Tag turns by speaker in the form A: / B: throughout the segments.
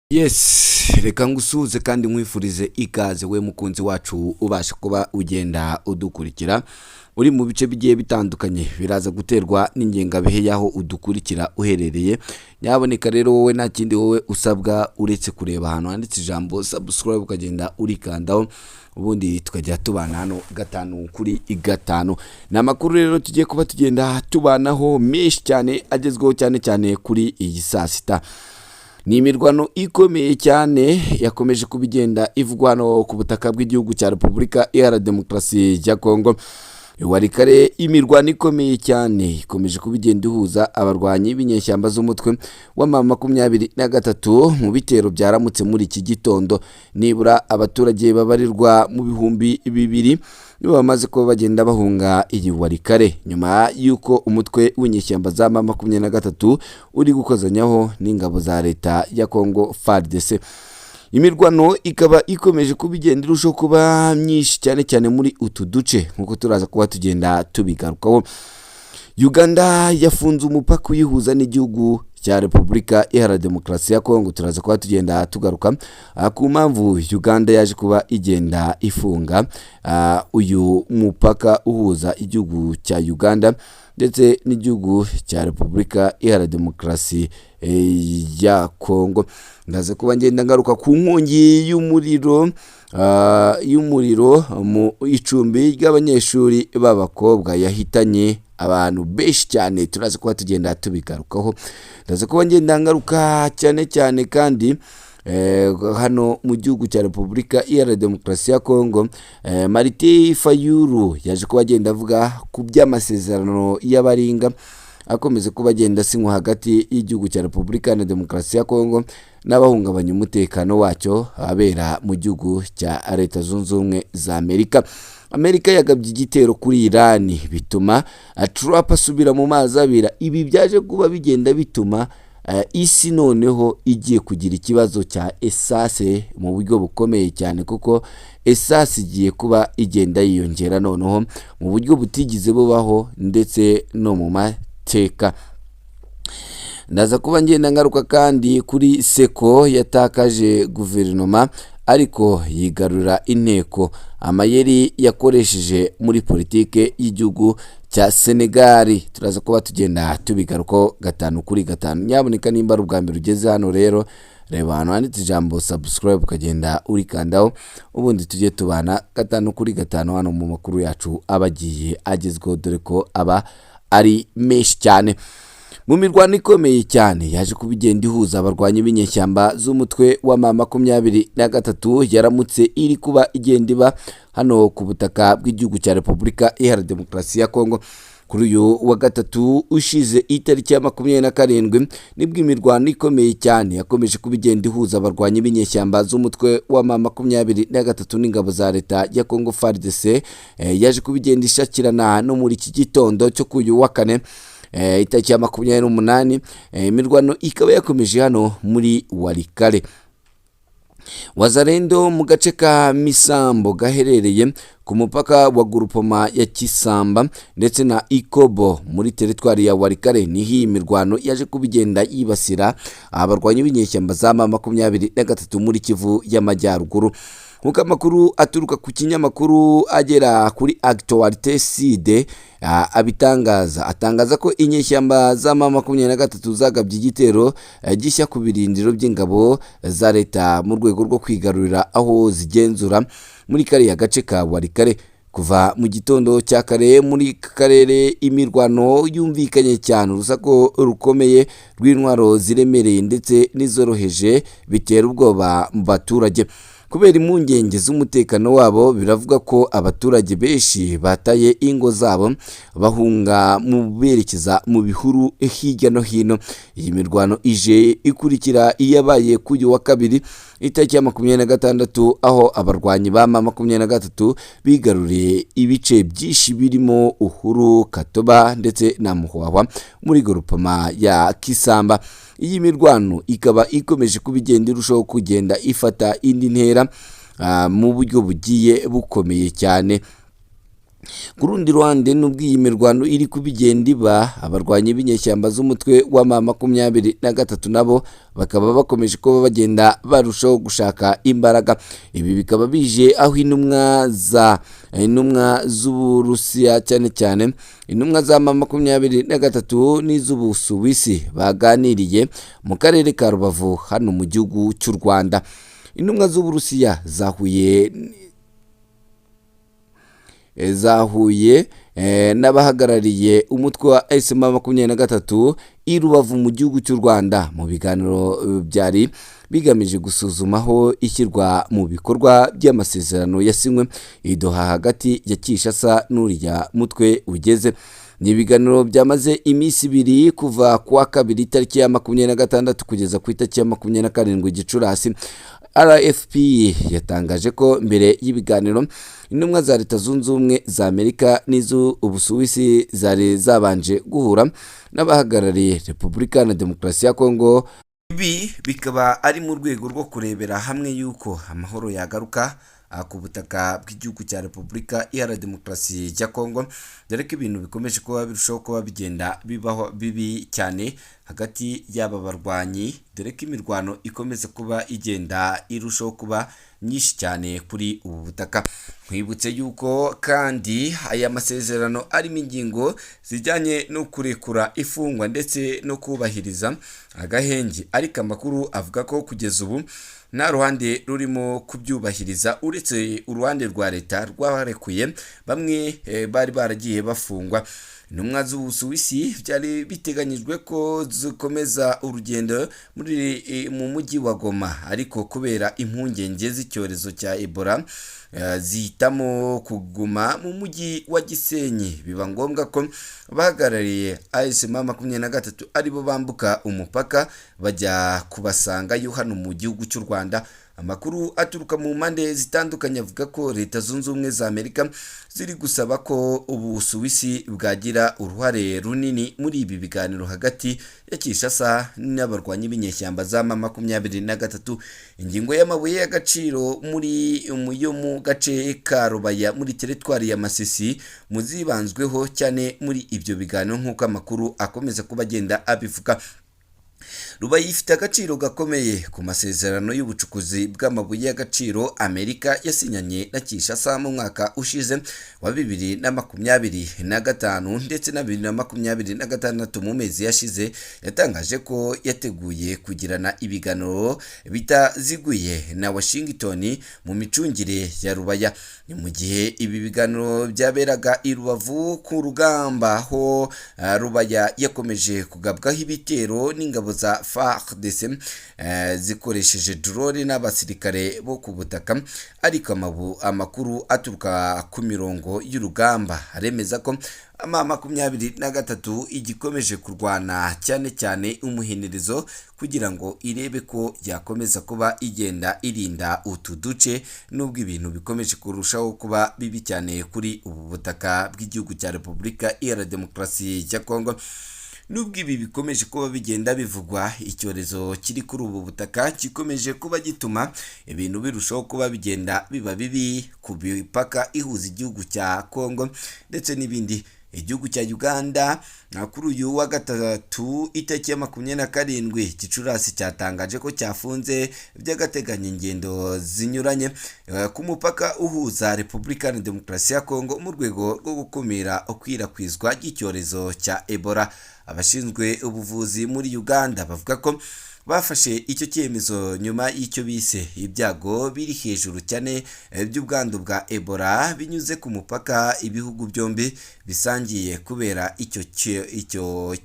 A: Yes, reka ngusuhuze kandi nkwifurize ikaze, we mukunzi wacu ubasha kuba ugenda udukurikira uri mu bice bigiye bitandukanye. Biraza guterwa n'ingengabihe y'aho udukurikira uherereye. Nyaboneka rero, wowe nta kindi wowe usabwa uretse kureba ahantu handitse ijambo subscribe, ukagenda urikandaho, ubundi tukajya tubana hano 5 kuri 5. Ni amakuru rero tugiye kuba tugenda tubanaho menshi cyane agezweho, cyane cyane kuri iyi saa sita. Ni imirwano ikomeye cyane yakomeje kuba igenda ivugwa hano ku butaka bw'igihugu cya Repubulika Iharanira Demokarasi ya Kongo. Walikale, imirwano ikomeye cyane ikomeje kuba igenda ihuza abarwanyi b'inyeshyamba z'umutwe wa M23 mu bitero byaramutse muri iki gitondo. Nibura abaturage babarirwa mu 2000 nibo bamaze kuba bagenda bahunga iyi Walikale, nyuma y'uko umutwe w'inyeshyamba za M23 uri gukozanyaho n'ingabo za leta ya Kongo, FARDC. Imirwano ikaba ikomeje kuba igenda irushaho kuba myinshi, cyane cyane muri utu duce, nk'uko turaza kuba tugenda tubigarukaho. Uganda yafunze umupaka uyihuza n'igihugu cya Repubulika Iharanira Demokarasi ya Kongo. Turaza kuba tugenda tugaruka ku mpamvu Uganda yaje kuba igenda ifunga uyu mupaka uhuza igihugu cya Uganda ndetse n'igihugu cya Repubulika Iharanira Demokarasi ya Kongo. Ndaza kuba ngenda ngaruka ku nkongi y'umuriro mu icumbi ry'abanyeshuri b'abakobwa yahitanye abantu benshi cyane. Turaza kuba tugenda tubigarukaho. Ndaza kuba ngenda ngaruka cyane cyane kandi hano mu gihugu cya Repubulika Iharanira Demokarasi ya Kongo, Martin Fayulu yaje kuba agenda avuga ku by'amasezerano y'abaringa akomeza kuba agenda asinywa hagati y'igihugu cya Repubulika na Demokarasi ya Kongo n'abahungabanya umutekano wacyo abera mu gihugu cya Leta Zunze Ubumwe za Amerika. Amerika yagabye igitero kuri Irani, bituma Trump asubira mu mazi abira. Ibi byaje kuba bigenda bituma isi noneho igiye kugira ikibazo cya essence mu buryo bukomeye cyane, kuko essence igiye kuba igenda yiyongera noneho mu buryo butigeze bubaho ndetse no mu mateka. Ndaza kuba ngenda ngaruka kandi kuri Seko yatakaje guverinoma ariko yigarurira inteko, amayeri yakoresheje muri politike y'igihugu cya Senegali. Turaza kuba tugenda tubigarukaho 5 kuri 5. Nyaboneka, nimba ari ubwa mbere ugeze hano rero, reba ahantu handitse ijambo subscribe, ukagenda urikandaho, ubundi tujye tubana 5 kuri 5 hano mu makuru yacu aba agiye agezweho, dore ko aba ari menshi cyane. Mu mirwano ikomeye cyane yaje kuba igenda ihuza abarwanyi b'inyeshyamba z'umutwe wa M23 yaramutse iri kuba igenda iba hano ku butaka bw'igihugu cya Repubulika Iharanira Demokarasi ya Kongo kuri uyu wa gatatu ushize, itariki ya 27, nibwo imirwano ikomeye cyane yakomeje kuba igenda ihuza abarwanyi b'inyeshyamba z'umutwe wa M23 n'ingabo za leta ya Kongo, FARDC, yaje kuba igenda ishakirana no muri iki gitondo cyo kuri uyu wa kane, itariki ya 28. Imirwano ikaba yakomeje hano muri Walikale. Wazalendo mu gace ka Misambo gaherereye ku mupaka wa groupement ya Kisamba ndetse na Ikobo muri teritwari ya Walikale, niho iyi mirwano yaje kuba igenda yibasira abarwanyi b'inyeshyamba za M23 muri Kivu y'Amajyaruguru. Nk'uko amakuru aturuka ku kinyamakuru agera kuri Actualité Sud abitangaza, atangaza ko inyeshyamba za M23 zagabye igitero gishya ku birindiro by'ingabo za leta mu rwego rwo kwigarurira aho zigenzura muri kariya gace ka Walikale. Kuva mu gitondo cya kare muri aka karere imirwano yumvikanye cyane, urusaku rukomeye rw'intwaro ziremereye ndetse n'izoroheje bitera ubwoba mu baturage. Kubera impungenge z'umutekano wabo, biravuga ko abaturage benshi bataye ingo zabo bahunga mu berekeza mu bihuru hirya no hino. Iyi mirwano ije ikurikira iyabaye kuri uyu wa kabiri, itariki ya 26, aho abarwanyi ba M23 bigaruriye ibice byinshi birimo Uhuru, Katoba ndetse na Muhwahwa muri groupement ya Kisamba. Iyi mirwano ikaba ikomeje kuba igenda irushaho kugenda ifata indi ntera mu buryo bugiye bukomeye cyane. Ku rundi ruhande, nubwo iyi mirwano iri kubigenda iba, abarwanyi b'inyeshyamba z'umutwe wa M23 nabo bakaba bakomeje kuba bagenda barushaho gushaka imbaraga. Ibi bikaba bije aho intumwa z'Uburusiya, cyane cyane intumwa za M23 n'iz'Ubusuwisi, baganiriye mu karere ka Rubavu hano mu gihugu cy'u Rwanda. Intumwa z'Uburusiya zahuye n'abahagarariye umutwe wa M23 i Rubavu mu gihugu cy'u Rwanda, mu biganiro byari bigamije gusuzuma aho ishyirwa mu bikorwa by'amasezerano yasinywe i Doha hagati ya Kinshasa n'uriya mutwe ugeze. Ni ibiganiro byamaze iminsi 2, kuva ku wa kabiri tariki ya 26 kugeza ku itariki ya 27 Gicurasi. RFP yatangaje ko mbere y'ibiganiro, intumwa za Leta Zunze Ubumwe za Amerika n'iz'Ubusuwisi zari zabanje guhura n'abahagarariye Repubulika na Demokarasi ya Kongo. Ibi bikaba ari mu rwego rwo kurebera hamwe yuko amahoro yagaruka ku butaka bw'igihugu cya Repubulika Iharanira Demokarasi ya Kongo, dore ko ibintu bikomeje kuba birushaho kuba bigenda bibaho bibi cyane hagati y'aba barwanyi, dore ko imirwano ikomeza kuba igenda irushaho kuba myinshi cyane kuri ubu butaka. Nkwibutse yuko kandi aya masezerano arimo ingingo zijyanye no kurekura ifungwa ndetse no kubahiriza agahenge, ariko amakuru avuga ko kugeza ubu nta ruhande rurimo kubyubahiriza, uretse uruhande rwa leta rwarekuye bamwe bari baragiye bafungwa. Intumwa z'Ubusuwisi byari biteganyijwe ko zikomeza urugendo mu mujyi wa Goma, ariko kubera impungenge z'icyorezo cya Ebola zihitamo kuguma mu mujyi wa Gisenyi, biba ngombwa ko abahagarariye AFC M23 aribo bambuka umupaka bajya kubasangayo hano mu gihugu cy'u Rwanda. Amakuru aturuka mu mpande zitandukanye avuga ko Leta Zunze Ubumwe za Amerika ziri gusaba ko Ubusuwisi bwagira uruhare runini muri ibi biganiro hagati ya Kinshasa n'abarwanyi b'inyeshyamba za M23. Ingingo y'amabuye y'agaciro muri yo mu gace ka Rubaya muri teritwari ya Masisi mu zibanzweho cyane muri ibyo biganiro, nk'uko amakuru akomeza kuba agenda abivuga. Rubaya ifite agaciro gakomeye ku masezerano y'ubucukuzi bw'amabuye y'agaciro Amerika yasinyanye na Kinshasa mu mwaka ushize wa 2025 ndetse na 2026. Mu mezi yashize yatangaje ko yateguye kugirana ibiganiro bitaziguye na Washington mu micungire ya Rubaya. Ni mu gihe ibi biganiro byaberaga i Rubavu, ku rugamba ho Rubaya yakomeje kugabwaho ibitero n'ingabo za FARDC zikoresheje drone n'abasirikare bo ku butaka, ariko amakuru aturuka ku mirongo y'urugamba aremeza ko M23 igikomeje kurwana cyane cyane umuhenerezo kugira ngo irebe ko yakomeza kuba igenda irinda utu duce, nubwo ibintu bikomeje kurushaho kuba bibi cyane kuri ubu butaka bw'igihugu cya Repubulika Iharanira Demokarasi ya Kongo. Nubwo ibi bikomeje kuba bigenda bivugwa, icyorezo kiri kuri ubu butaka gikomeje kuba gituma ibintu birushaho kuba bigenda biba bibi ku mipaka ihuza igihugu cya Kongo ndetse n'ibindi. Igihugu cya Uganda kuri uyu wa gatatu itariki ya 27 Gicurasi cyatangaje ko cyafunze by'agateganyo ingendo zinyuranye ku mupaka uhuza Repubulika na Demokarasi ya Kongo mu rwego rwo gukumira ikwirakwizwa ry'icyorezo cya Ebola. Abashinzwe ubuvuzi muri Uganda bavuga ko bafashe icyo cyemezo nyuma y'icyo bise ibyago biri hejuru cyane by'ubwandu bwa Ebola binyuze ku mupaka ibihugu byombi bisangiye, kubera icyo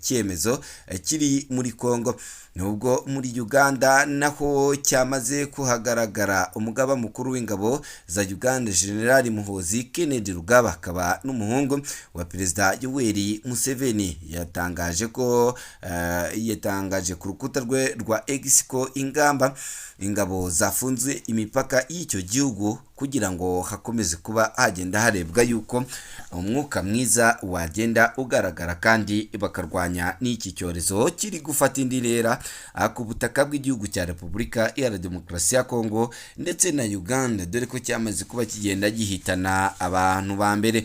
A: cyemezo kiri muri Kongo. Nubwo muri Uganda naho cyamaze kuhagaragara, umugaba mukuru w'ingabo za Uganda, General Muhoozi Kainerugaba, akaba n'umuhungu wa Perezida Yoweri Museveni, yatangaje ku rukuta rwe rwa X ko ingabo zafunze imipaka y'icyo gihugu kugira ngo hakomeze kuba hagenda harebwa yuko umwuka mwiza wagenda ugaragara, kandi bakarwanya n'iki cyorezo kiri gufata indi ntera ku butaka bw'igihugu cya Repubulika Iharanira Demokarasi ya Kongo ndetse na Uganda, dore ko cyamaze kuba kigenda gihitana abantu ba mbere.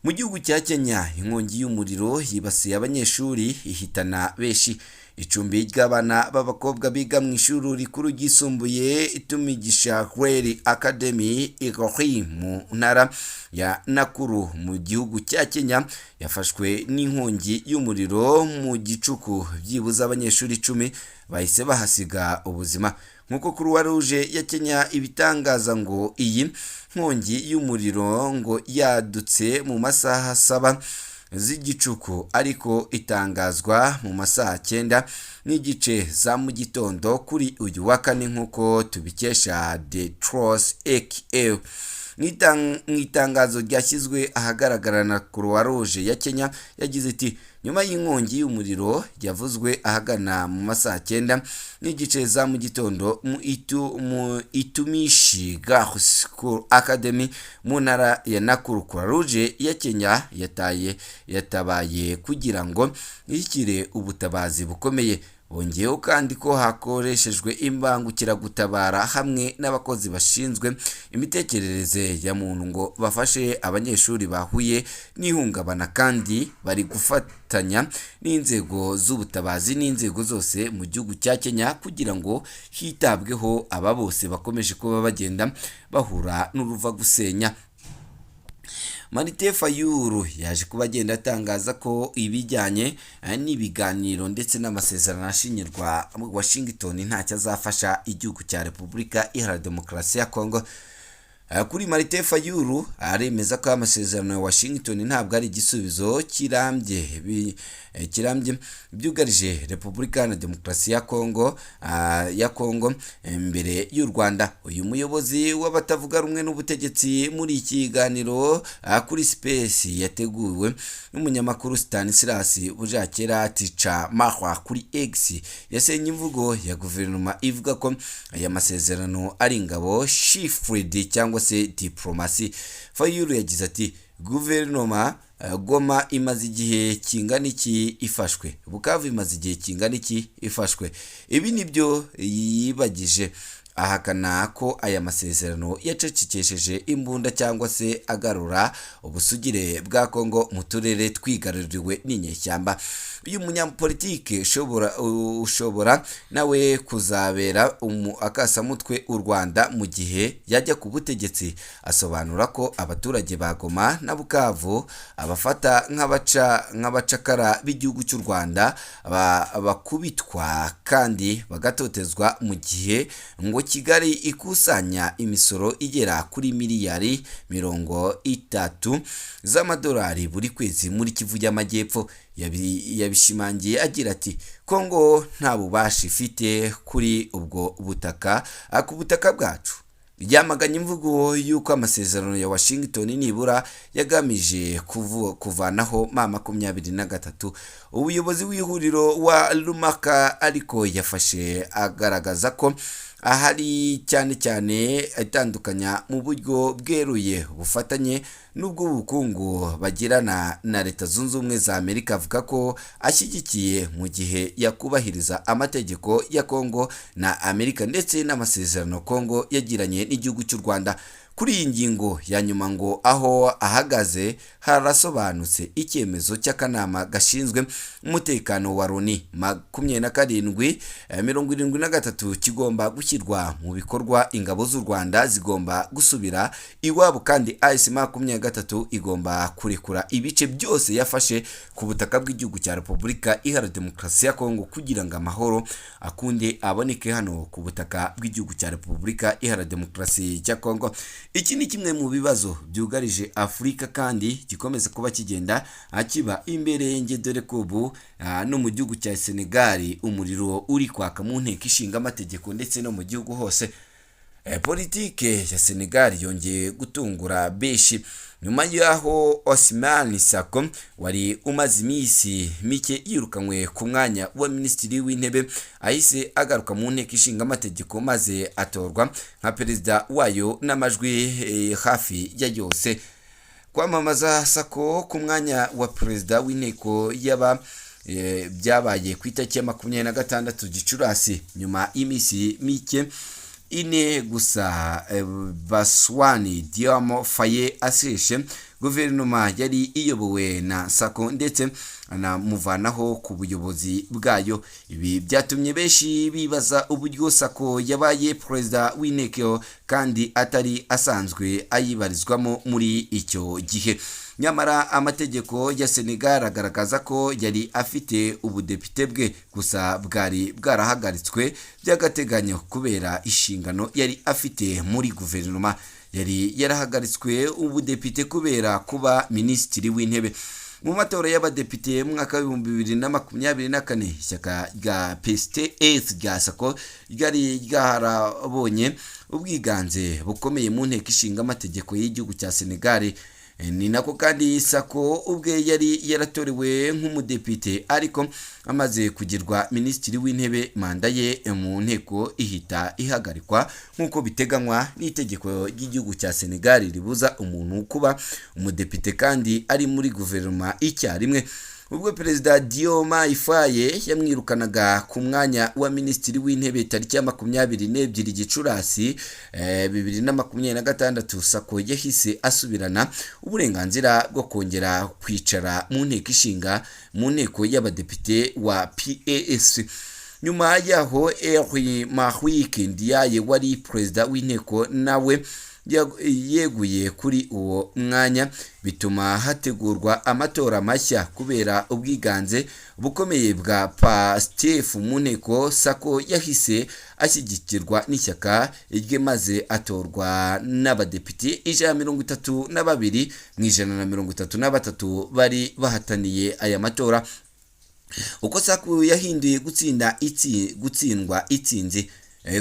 A: Mu gihugu cya Kenya, inkongi y'umuriro yibasiye abanyeshuri ihitana benshi. Icumbi ry'abana b'abakobwa biga mu ishuri rikuru ryisumbuye Itumigisha Girls Academy Igori mu ntara ya Nakuru mu gihugu cya Kenya yafashwe n'inkongi y'umuriro mu gicuku. Byibuze abanyeshuri 10 bahise bahasiga ubuzima, nk'uko Croix Rouge ya Kenya ibitangaza. Ngo iyi nkongi y'umuriro ngo yadutse mu masaha 7 z'igicuku, ariko itangazwa mu masaha 9:30 za mu gitondo kuri uyu wa kane, nk'uko tubikesha The Trust AKA. Mu itangazo ryashyizwe ahagaragara na Croix Rouge ya Kenya, yagize iti: "Nyuma y'inkongi y'umuriro yavuzwe ahagana mu masaha 9:30 za mu gitondo mu Itumishi Girls School Academy mu ntara ya Nakuru, Croix Rouge ya Kenya yatabaye kugira ngo ishyikire ubutabazi bukomeye." Bongeyeho kandi ko hakoreshejwe imbangukiragutabara hamwe n'abakozi bashinzwe imitekerereze ya muntu ngo bafashe abanyeshuri bahuye n'ihungabana, kandi bari gufatanya n'inzego z'ubutabazi n'inzego zose mu gihugu cya Kenya kugira ngo hitabweho aba bose bakomeje kuba bagenda bahura n'uruva gusenya. Martin Fayulu yaje kuba agenda atangaza ko ibijyanye n'ibiganiro ndetse n'amasezerano ashinyirwa Washington ntacyo azafasha igihugu cya Repubulika Iharanira Demokarasi ya Kongo. Kuri Martin Fayulu, aremeza ko amasezerano ya Washington ntabwo ari igisubizo kirambye byugarije Repubulika Iharanira Demokarasi ya Kongo mbere y'u Rwanda. Uyu muyobozi w'abatavuga rumwe n'ubutegetsi, muri iki kiganiro kuri Space yateguwe n'umunyamakuru Stanislas Bujakera Tica Mahwa kuri X, yasenye imvugo ya guverinoma ivuga ko aya masezerano ari ingabo shifred cyangwa se diplomasi. Fayulu yagize ati: "Guverinoma, Goma imaze igihe kingana iki ifashwe? Bukavu imaze igihe kingana iki ifashwe?" Ibi nibyo yibagije, ahakana ko aya masezerano yacecekesheje imbunda cyangwa se agarura ubusugire bwa Kongo mu turere twigaruriwe n'inyeshyamba. Uyu munyapolitike ushobora nawe kuzabera akasamutwe u Rwanda mu gihe yajya ku butegetsi, asobanura ko abaturage ba Goma na Bukavu abafata nk'abacakara b'igihugu cy'u Rwanda, bakubitwa kandi bagatotezwa, mu gihe ngo Kigali ikusanya imisoro igera kuri miliyari 30 z'amadolari buri kwezi muri Kivu y'Amajyepfo. Yabishimangiye agira ati: "Kongo nta bubasha ifite kuri ubwo butaka, ku butaka bwacu." Yamaganye imvugo y'uko amasezerano ya Washington nibura yagamije kuvanaho M23. Ubuyobozi w'ihuriro wa Lumaka ariko yafashe agaragaza ko ahari cyane cyane itandukanya mu buryo bweruye ubufatanye n'ubw'ubukungu bagirana na Leta Zunze Ubumwe za Amerika, avuga ko ashyigikiye mu gihe yakubahiriza amategeko ya Kongo na Amerika ndetse n'amasezerano Kongo yagiranye n'igihugu cy'u Rwanda. Kuri iyi ngingo ya nyuma, ngo aho ahagaze harasobanutse: icyemezo cy'akanama gashinzwe umutekano wa Loni 2773 kigomba gushyirwa mu bikorwa, ingabo z'u Rwanda zigomba gusubira iwabo, kandi AFC 23 igomba kurekura ibice byose yafashe ku butaka bw'igihugu cya Repubulika Iharanira Demokarasi ya Kongo, kugira ngo amahoro akunde aboneke hano ku butaka bw'igihugu cya Repubulika Iharanira Demokarasi ya Kongo. Iki ni kimwe mu bibazo byugarije Afurika kandi gikomeza kuba kigenda kiba imberenge, dore ko ubu no mu gihugu cya Senegal umuriro uri kwaka mu nteko ishinga amategeko ndetse no mu gihugu hose. Politike ya Senegal yongeye gutungura benshi nyuma y'aho Ousmane Sonko wari umaze iminsi mike yirukanywe ku mwanya wa minisitiri w'intebe ahise agaruka mu nteko ishinga amategeko, maze atorwa nka perezida wayo n'amajwi hafi ya yose. Kwamamaza Sonko ku mwanya wa perezida w'inteko y'aba byabaye ku itariki ya 26 Gicurasi, nyuma y'iminsi mike. 4 gusa Bassirou Diomaye Faye aseshe guverinoma yari iyobowe na Sako ndetse anamuvanaho ku buyobozi bwayo. Ibi byatumye benshi bibaza uburyo Sako yabaye perezida w'inteko kandi atari asanzwe ayibarizwamo muri icyo gihe. Nyamara amategeko ya Senegal agaragaza ko yari afite ubudepite bwe, gusa bwari bwarahagaritswe by'agateganyo kubera inshingano yari afite muri guverinoma. Yari yarahagaritswe ubudepite kubera kuba minisitiri w'intebe. Mu matora y'abadepite mu mwaka wa 2024, ishyaka rya PSTS rya Sako ryari ryarabonye ubwiganze bukomeye mu nteko ishinga amategeko y'igihugu cya Senegal. Ni nako kandi Sako ubwe yari yaratorewe nk'umudepite, ariko amaze kugirwa minisitiri w'intebe manda ye mu nteko ihita ihagarikwa, nk'uko biteganywa n'itegeko ry'igihugu cya Senegal ribuza umuntu kuba umudepite kandi ari muri guverinoma icyarimwe. Ubwo Perezida Diomaye Faye yamwirukanaga ku mwanya wa minisitiri w'intebe tariki ya 22 Gicurasi 2026, Sako yahise asubirana uburenganzira bwo kongera kwicara mu nteko ishinga mu nteko y'abadepite wa PAS. Nyuma yaho Henri Malick Ndiaye wari perezida w'inteko nawe yeguye kuri uwo mwanya, bituma hategurwa amatora mashya. Kubera ubwiganze bukomeye bwa Pastef mu nteko, Sako yahise ashyigikirwa n'ishyaka rye maze atorwa n'abadepite 132 mu 133 bari bahataniye aya matora. Uko Sako yahinduye gutsinda gutsindwa itsinzi.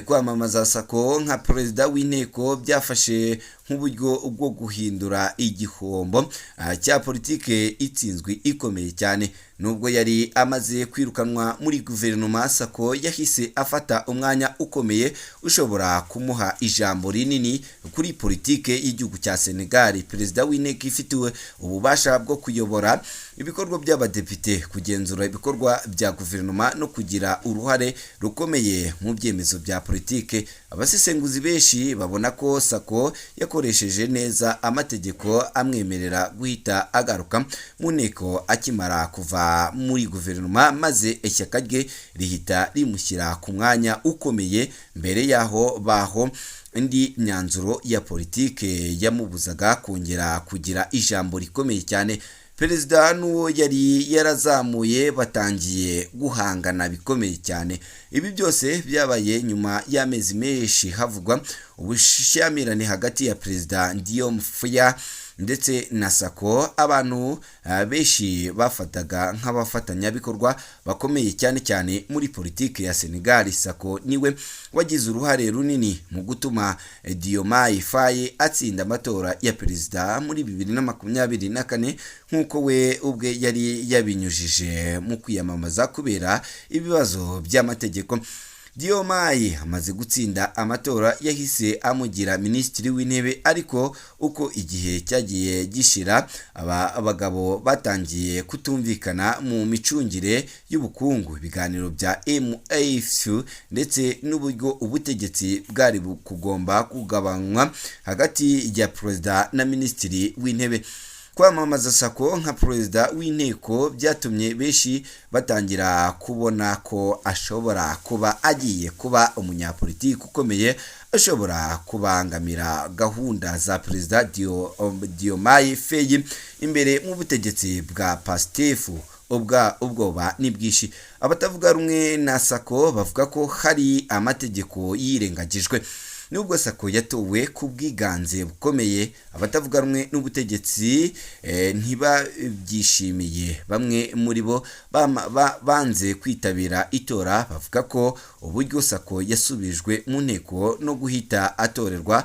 A: Kwamamaza Sako nka perezida w'inteko byafashe nk'uburyo bwo guhindura igihombo cya politike itsinzwe ikomeye cyane. Nubwo yari amaze kwirukanwa muri guverinoma, Sako yahise afata umwanya ukomeye ushobora kumuha ijambo rinini kuri politike y'igihugu cya Senegal. Perezida w'inteko ifitiwe ububasha bwo kuyobora ibikorwa by'abadepite, kugenzura ibikorwa bya guverinoma no kugira uruhare rukomeye mu byemezo bya politike. Abasesenguzi benshi babona ko Sako yakoresheje neza amategeko amwemerera guhita agaruka mu nteko akimara kuva muri guverinoma, maze ishyaka rye rihita rimushyira ku mwanya ukomeye mbere yaho baho indi myanzuro ya politike yamubuzaga kongera kugira ijambo rikomeye cyane. Perezida n'uwo yari yarazamuye batangiye guhangana bikomeye cyane. Ibi byose byabaye nyuma y'amezi menshi havugwa ubushyamirane hagati ya Perezida Diomaye Faye ndetse na Sako, abantu benshi bafataga nk'abafatanyabikorwa bakomeye cyane cyane muri politiki ya Senegal. Sako niwe wagize uruhare runini mu gutuma Diomaye Faye atsinda amatora ya perezida muri 2024, nk'uko we ubwe yari yabinyujije mu kwiyamamaza. Kubera ibibazo by'amategeko, Diomaye amaze gutsinda amatora yahise amugira minisitiri w'intebe, ariko uko igihe cyagiye gishira aba abagabo batangiye kutumvikana mu micungire y'ubukungu, ibiganiro bya MAF ndetse n'uburyo ubutegetsi bwari kugomba kugabanywa hagati ya perezida na minisitiri w'intebe. Kwamamaza Sako nka perezida w'inteko byatumye benshi batangira kubona ko ashobora kuba agiye kuba umunyapolitiki ukomeye ashobora kubangamira gahunda za Perezida Diomaye Faye. Imbere mu butegetsi bwa Pastef ubwoba ni bwinshi. Abatavuga rumwe na Sako bavuga ko hari amategeko yirengagijwe. Nubwo Sako yatowe ku bwiganze bukomeye, abatavuga rumwe n'ubutegetsi ntibabyishimiye. Bamwe muri bo banze kwitabira itora, bavuga ko uburyo Sako yasubijwe mu nteko no guhita atorerwa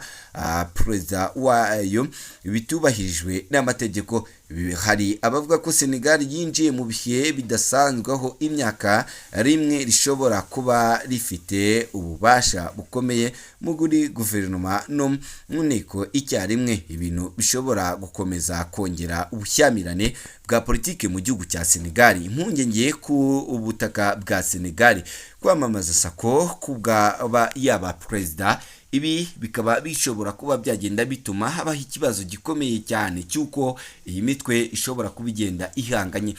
A: perezida wayo bitubahirijwe n'amategeko. Hari abavuga ko Senegal yinjiye mu bihe bidasanzwe, aho imyaka rimwe rishobora kuba rifite ububasha bukomeye muri guverinoma no mu nteko icyarimwe, ibintu bishobora gukomeza kongera ubushyamirane bwa politiki mu gihugu cya Senegal. Impungenge ku ubutaka bwa Senegal kwamamaza Sonko kubwaba yaba perezida, ibi bikaba bishobora kuba byagenda bituma habaho ikibazo gikomeye cyane cy'uko iyi mitwe ishobora kuba igenda ihanganye.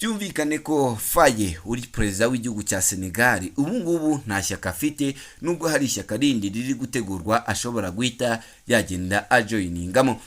A: Byumvikane ko Faye uri perezida w'igihugu cya Senegal ubu ngubu nta shyaka afite, nubwo hari ishyaka rindi riri gutegurwa ashobora guhita yagenda ajoyiningamo.